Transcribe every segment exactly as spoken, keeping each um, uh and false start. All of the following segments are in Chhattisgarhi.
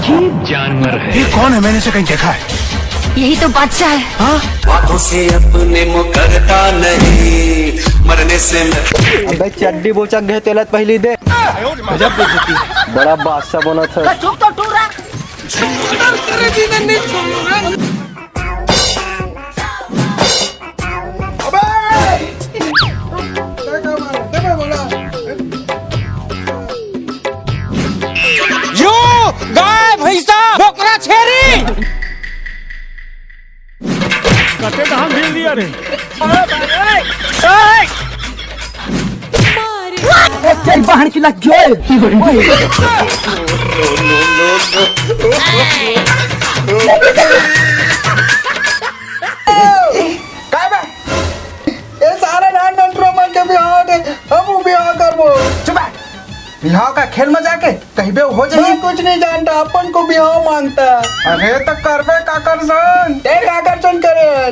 अजीब जानवर है। ये कौन है? मैंने इसे कहीं देखा है। यही तो बादशाह है। हाथों से अपने मुकरता नहीं, मरने से मैं अबे चड्डी बोचक गए तेलत पहली दे। गजब बेइज्जती। बड़ा बादशाह बना था। यो गाय भैंसा बोकरा छेरी। कते धान भेज दिया रे। चल बाहर की लग गए। काय बे? ये सारा नान नंटरो मन के बिहाव दे, हम बिहाव करबो। चुप है। बिहाव का खेल में जाके कहीं बे हो जाए। मैं कुछ नहीं जानता, अपन को बिहाव मांगता। अरे तो करबे काकर सन। ते काकर सन करे?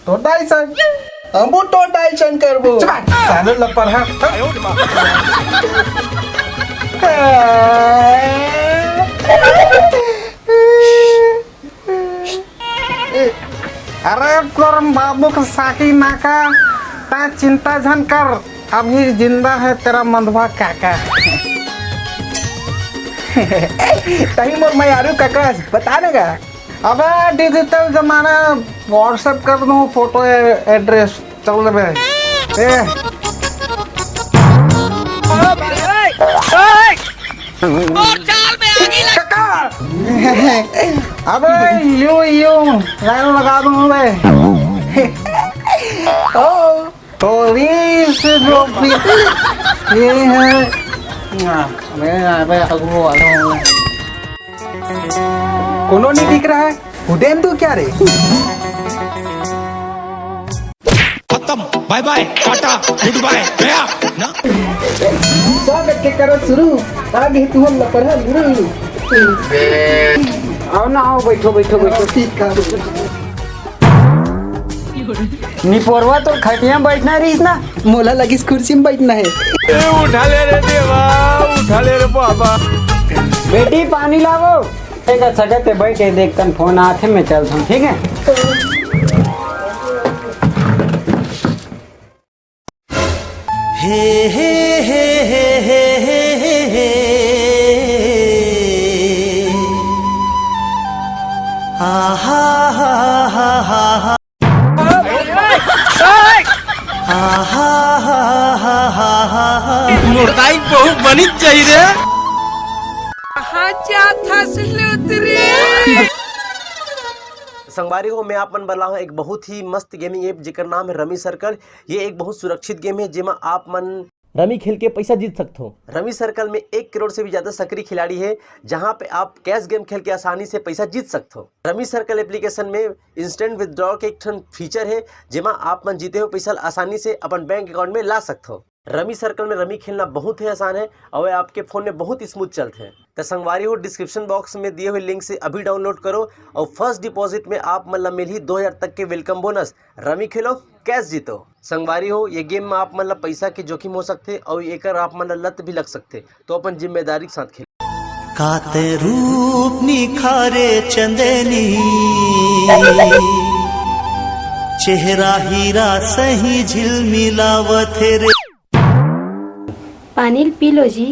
तो दाई सन। हम तो दाई सन करबो। चुप है। साले लपर है। अरे तोर बाबू के साकी नाका, ता चिंता झन कर, अभी जिंदा है तेरा मंदवा काका। तही मोर मयारू काका, बता देगा। अबे डिजिटल जमाना, WhatsApp कर दूं फोटो एड्रेस। चल बे। ए। अबे यू यू लाइन लगा दूं बे। ओ, तो इस जो भी ये है। मैं यहाँ पे अगुआ वाला हूँ। कोनो नहीं दिख रहा है। उदेन तू क्या रे? खत्म, बाय बाय, टाटा, गुड बाय, गया ना। स्वागत के करो शुरू। आगे तू हम लपड़ा गुरु। आओ ना, आओ, बैठो, बैठो, बैठो। ठीक है। निपोरवा तो खटिया में बैठना रहीस ना, मोला लगिस कुर्सी में बैठना है। उठा ले रे देवा, उठा ले रे बाबा। बेटी पानी लावो। एक अच्छा कहते बैठे, देख तन फोन आथे, मैं चलता हूँ, ठीक है। हे हे हे हे हे हे हे हे। हा हा हा हा हा हा। हा हा हा हा हा हा। मोटाई बहुत बनी चाहिए रे। संगवारी हो, मैं आप मन बर लाहूं एक बहुत ही मस्त गेमिंग ऐप जेकर नाम है रमी सर्कल। ये एक बहुत सुरक्षित गेम है, जेमा आप मन रमी खेल के पैसा जीत सकथो। रमी सर्कल में एक करोड़ से भी ज्यादा सक्रिय खिलाड़ी है, जहां पे आप कैश गेम खेल के आसानी से पैसा जीत सकथो। रमी सर्कल एप्लीकेशन में इंस्टेंट विथड्रॉ के एक ठन फीचर है, जेमा आप मन जीते हुए पैसा आसानी से अपन बैंक अकाउंट में ला सकथो। रमी सर्कल में रमी खेलना बहुत ही आसान है और ये आपके फोन में बहुत ही स्मूथ चलते हैं। तो संगवारी हो, डिस्क्रिप्शन बॉक्स में दिए हुए लिंक से अभी डाउनलोड करो और फर्स्ट डिपॉजिट में आप मन ला मिलही दो हजार तक के वेलकम बोनस। रमी खेलो, कैश जीतो। संगवारी हो, ये गेम में आप मन ला पैसा के जोखिम हो सकथे और एकर आप मन ला लत भी लग सकथे, तो अपन जिम्मेदारी के साथ खेलो। काते रूप निखारे चंदनी, चेहरा हीरा सही झिलमिलावत रे। पानी पी लो जी।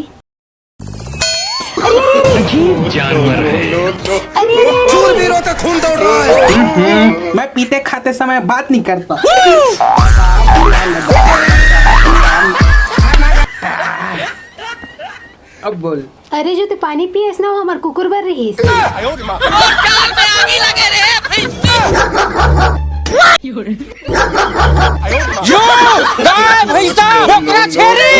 अजीब जानवर है। चूरवीरों का खून दौड़ रहा है। मैं पीते खाते समय बात नहीं करता। अब बोल। अरे जो ते पानी पियस ना, वो हमार कुकुर बर रहीस। यो गाय भैंसा बोकरा छेरी।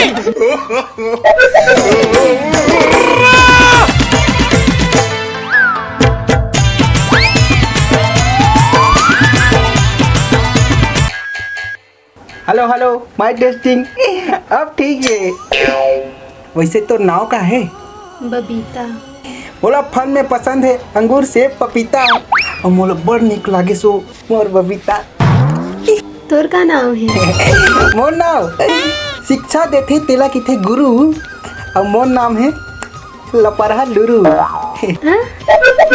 Hello hello, mic testing. अब ठीक है। वैसे तोर नाव का है? बबीता। मोला फल में पसंद है अंगूर, सेब, पपीता। और मोला बड़ निक लागे सो मोर बबीता। तोर का नाव है? मोर नाव शिक्षा देथे तेला किथे गुरु। और मोर नाम है लपरहा लुरु। हाँ?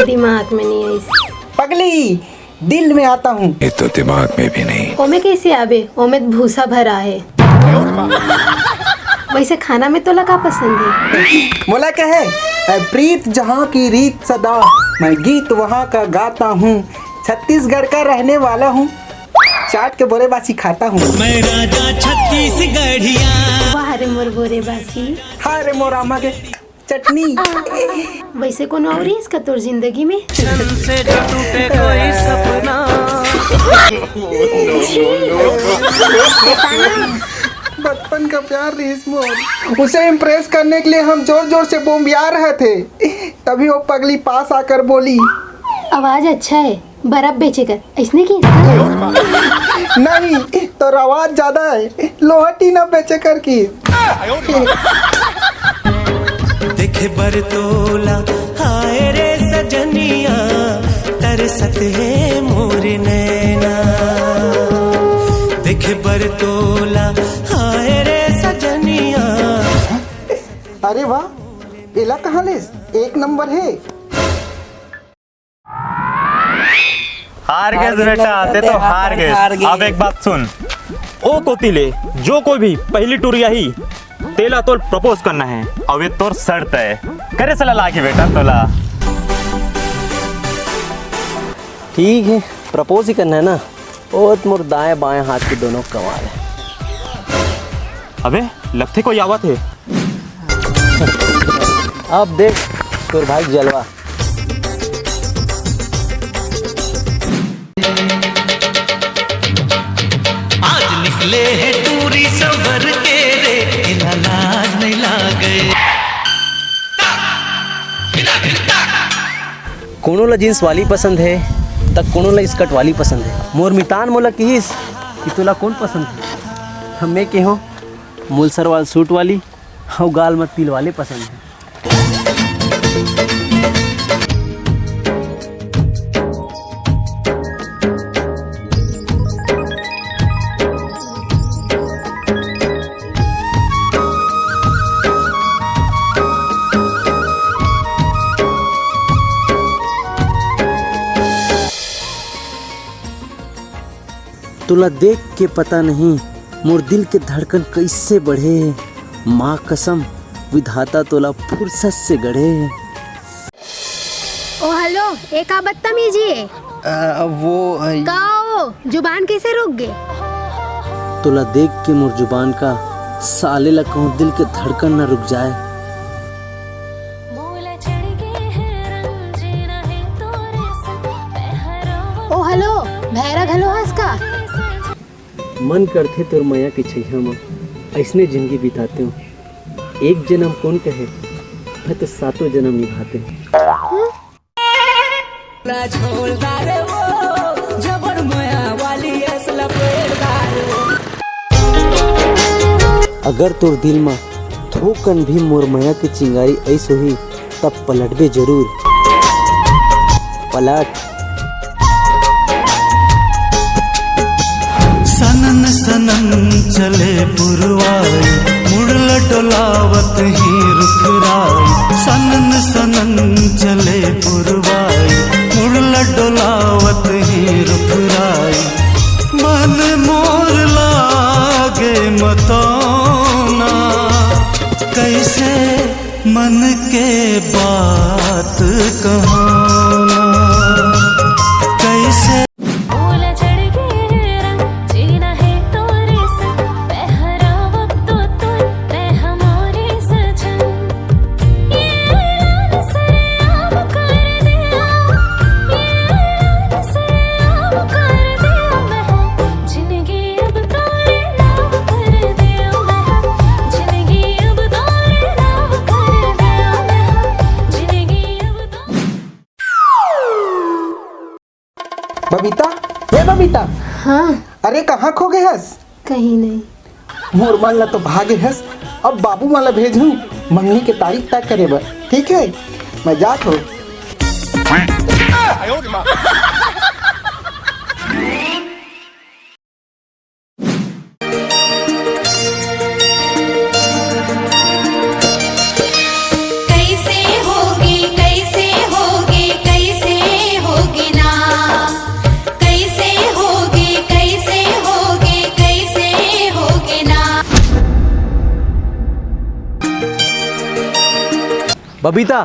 दिमाग में नहीं आइस। पगली, दिल में आता हूँ। ये तो दिमाग में भी नहीं। ओमे कैसे आबे? ओमे त भूसा भरा है। वैसे खाना में तोला का पसंद है? मोला कहे, "ऐ प्रीत जहाँ की रीत सदा, मैं गीत वहाँ का गाता हूँ। छत्तीसगढ़ का रहने वाला हूँ, चाट के बोरे बासी खाता हूँ।" मैं राजा छत्तीसगढ़िया। वाह रे मोर बोरे बासी। हाँ रे मोर आमा के चटनी। वैसे कोनो और ही इसका तोर जिंदगी में? से जो टूटे कोई सपना। बचपन का प्यार रहिस मोर। उसे इम्प्रेस करने के लिए हम जोर जोर से बोम्बिया रहे थे, तभी वो पगली पास आकर बोली, आवाज अच्छा है, बर्फ बेचे कर, इसने की इसका? नहीं, तो आवाज ज्यादा है, लोहा टीना बेचे कर की। देखे बर तोला, हाय रे सजनिया, तरसत है मोर नैना। देखे बर तोला, हाय रे सजनिया। अरे वाह, एला कहाँ लेस? एक नंबर है। हार गेस बेटा, ते तो हार गेस। अब एक बात सुन, ओ कोती ले जो कोई भी पहली टूरी आही, तेला तोल प्रपोज करना है, अउ ये तोर शर्त है। करे सला लागी बेटा तोला। ठीक है, प्रपोज ही करना है ना। ओ त मोर दाएं बाएं हाथ के दोनों कमाल है। अबे, लगथे कोई आवत है। अब देख तोर भाई के जलवा। आज निकले है टूरी संवर के रे, इला लाज नहीं लागे। कोनो ला जींस वाली पसंद है, त कोनो ला स्कर्ट वाली पसंद है। मोर मितान मोला किहिस कि तोला कौन पसंद है, त मैं केहों मोल सरवाल सूट वाली, अउ गाल म तिल वाले पसंद है। तोला देख के पता नहीं मोर दिल के धड़कन कइसे बढ़े। माँ कसम, विधाता तोला फुर्सत से गढ़े। ओ हेलो, ए का बदतमीजी है? अ, वो, अ, का ओ? जुबान कैसे रुक गे? तोला देख के मोर जुबान का, साले ला कहूँ दिल के धड़कन न रुक जाए। ओ हेलो, भैरा घलो हस का? मन करथे तोर मया के छैया म अइसने जिंदगी बितातेंव। एक जनम कोन कहे, मैं तो सातों जनम निभातेंव। अगर तोर दिल म थोकन भी मोर मया के चिंगारी अइस होही, तब पलटबे जरूर। पलट। सनन सनन चले पुरवाई, मुड़ल डोलावत ही रुख राई। सनन सनन चले पुरवाई, मुड़ल डोलावत ही रुख राई। मन मोर लागे मतौना, कैसे मन के बात कहूँ ना, कैसे। बबीता, हे बबीता। हाँ। अरे, कहाँ खो गे हस? कहीं नहीं। मोर मन ला तो भागे हस। अब बाबू मन ला भेजहूँ मंगनी के तारीख तय करे बर, ठीक है? मैं जात हूँ। कैसे होगे, कैसे बबीता,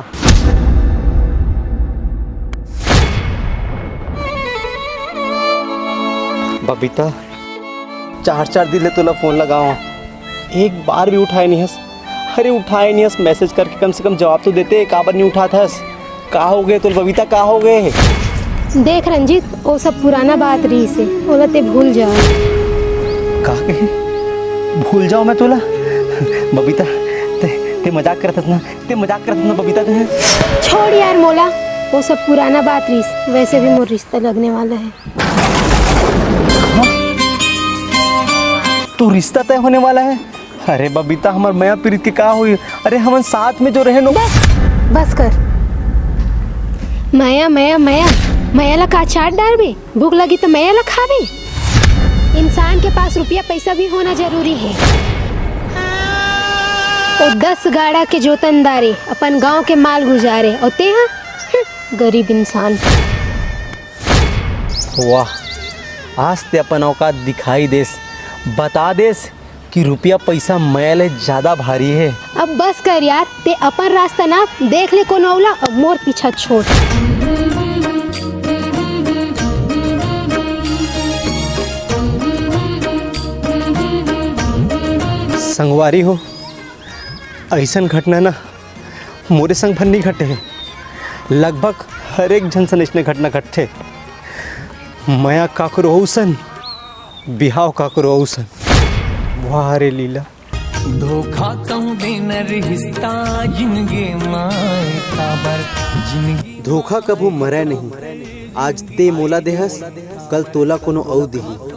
बबीता, चार चार दिन ले तोला फोन लगावं, एक बार भी उठाए नहीं हस। अरे उठाए नहीं हस, मैसेज करके कम से कम जवाब तो देते, काबर नहीं उठात हस? का हो गए तोला बबीता, का हो गए? देख रंजीत, वो सब पुराना बात रहिस हे, ओला ते भूल जा। का कहे? भूल जावं मैं तोला? बबीता, ते, ते मजाक करत हस ना? ते मजाक करत हस ना बबीता, ते? छोड़ यार मोला, वो सब पुराना बात रहिस, वैसे भी मोर रिश्ता लगने वाला है। तो रिश्ता तय होने वाला है? अरे बबीता, हमर मया पीरित के का होई? अरे हमन साथ में जो रहे न। बस, बस कर। मया, मया, मया, मया ला का चाट डारबे? भूख लगी तो मया ला खाबे? इंसान के पास रुपया पैसा भी होना जरूरी है। वो दस गाड़ा के जोतनदारे अपन गांव के माल गुजारे, और ते हा, हम्म, गरीब इंसान। वाह, आज ते अपन औकात दिखाई देस, बता देस कि रुपया पैसा मया ले ज्यादा भारी है। अब बस कर यार, ते अपन रास्ता ना देख ले कोनो अउला, अब मोर पीछा छोड़। संगवारी हो, ऐसन घटना ना मोरे संग भर नहीं घटे हे, लगभग हर एक झन सन अइसने घटना घटथे। मया काकरो अउ सन, बिहाव काकरो अउ सन। वाह रे लीला। धोखा कहूँ देना रिश्ता जिनगे माए काबर जिनगी। धोखा कभू मरय नहीं, आज ते मोला देहस, कल तोला कोनो अउ देही।